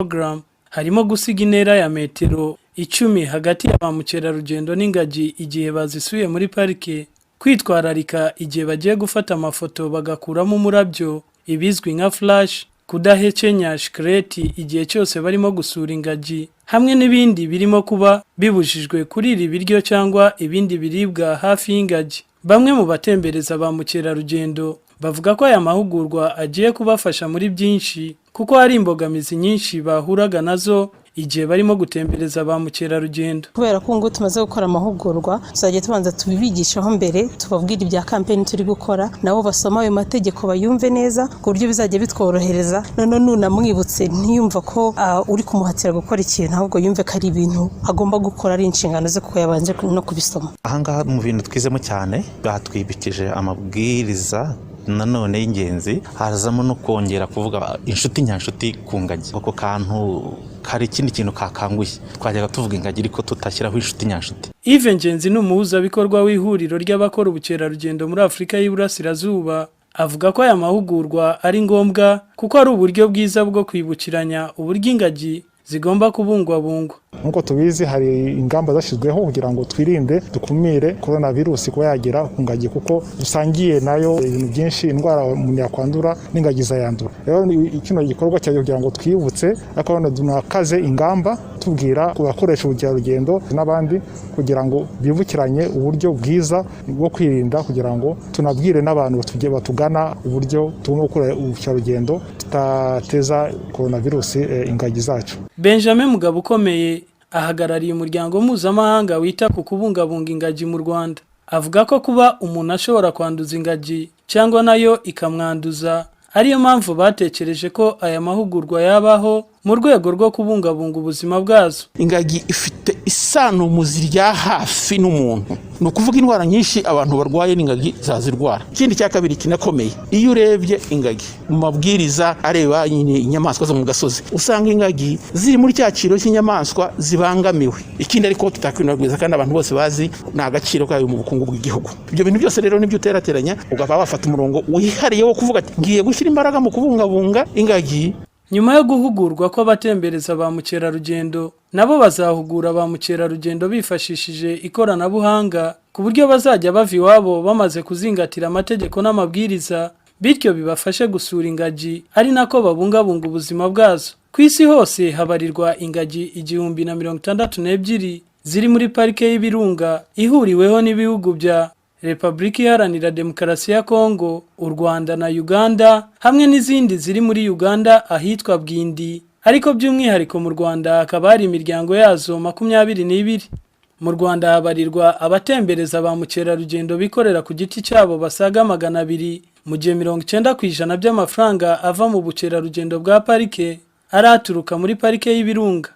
Program harimo gusiga intera ya metero 10 hagati ya ba mukerarugendo n'ingagi igihe bazisuye muri parike, kwitwararika igihe bagiye gufata amafoto bagakuramo umurabyo, ibizwi nka flash, kudahekenya shikareti igihe cyose barimo gusura ingagi, hamwe n'ibindi birimo kuba bibujijwe kurira ibiryo cyangwa ibindi biribwa hafi y'ingagi. Bamwe mu batembereza ba mukerarugendo bavuga ko aya mahugurwa agiye kubafasha muri byinshi, kuko hari imbogamizi nyinshi bahuraga nazo igihe barimo gutembereza ba mukerarugendo. Kubera ko ngubu tumaze gukora amahugurwa, tuzajya tubanza tubibigishaho mbere, tubabwire ibya campaign turi gukora, nabo basoma ayo mategeko bayumve neza, ku buryo bizajya bitworohereza. Noneho nunamwibutse ntiyumva ko uri kumuhatira gukora ikintu, ahubwo yumve ko ari ibintu agomba gukora, ari inshingano ze, kuko yabanje no kubisoma. Ahangaha mu bintu twizemo cyane, batwibukije amabwiriza nanone y'ingenzi, hazamo no kongera kuvuga inshuti nyanshuti ku ngagi. Ako kantu kari ikindi kintu kakanguye. Twajyaga tuvuga ingagi ariko tutashyiraho inshuti nyanshuti. Yves Ngenzi ni umuhuzabikorwa w'ihuriro ry'abakora ubukerarugendo muri Afurika y'Iburasirazuba. Avuga ko aya mahugurwa ari ngombwa kuko ari uburyo bwiza bwo kwibukiranya uburyo ingagi zigomba kubungwabungwa. Nk'uko tubizi, hari ingamba zashyizweho kugira ngo twirinde, dukumire korona virusi kuba yagera ku ngagi, kuko dusangiye nayo ibintu byinshi. Indwara umuntu yakwandura n'ingagi zayandura. Rero kino gikorwa cyari kugira ngo twibutse, ariko none tunakaze ingamba, tubwira ku bakoresha ubukerarugendo n'abandi kugira ngo bibukiranye uburyo bwiza bwo kwirinda, kugira ngo tunabwire n'abantu batugana uburyo tugomba gukora ubukerarugendo tutateza korona virusi ingagi zacu. Benjamin Mugabo ukomeye ahagarariye umuryango mpuzamahanga wita ku kubungabunga ingagi mu Rwanda. Avuga ko kuba umuntu ashobora kwanduza ingagi cyangwa nayo ikamwanduza, ariyo mpamvu batekereje ko aya mahugurwa yabaho mu rwego rwo kubungabunga ubuzima bwazo. Ingagi ifite isano muzi rya hafi n'umuntu, ni ukuvuga indwara nyinshi abantu barwaye n'ingagi zazirwara. Ikindi cya kabiri kinakomeye, iyo urebye ingagi mu mabwiriza areba inyamaswa zo mu gasozi, usanga ingagi ziri muri cya cyiciro cy'inyamaswa zibangamiwe. Ikindi ariko tutakwinagwiza kandi abantu bose bazi, ni agaciro kayo mu bukungu bw'igihugu. Ibyo bintu byose rero nibyo uterateranya, ukaba wafata umurongo wihariye wo kuvuga ati: "Ngiye gushyira imbaraga mu kubungabunga ingagi." Nyuma yo guhugurwa kw'abatembereza ba mukerarugendo, nabo bazahugura ba mukerarugendo bifashishije ikoranabuhanga, ku buryo bazajya bava iwabo bamaze kuzingatira amategeko n'amabwiriza, bityo bibafashe gusura ingagi ari nako babungabunga ubuzima bwazo. Ku isi hose habarirwa ingagi 1062 ziri muri Parike y'Ibirunga ihuriweho n'ibihugu bya Repubulika Iharanira Demokarasi ya Kongo, u Rwanda na Uganda, hamwe n'izindi ziri muri Uganda ahitwa Bwindi, ariko by'umwihariko mu Rwanda hakaba hari imiryango yazo 22. Mu Rwanda habarirwa abatembereza ba mukerarugendo bikorera ku giti cyabo basaga 200, mu gihe 90% by'amafaranga ava mu bukerarugendo bwa parike araturuka muri Parike y'Ibirunga.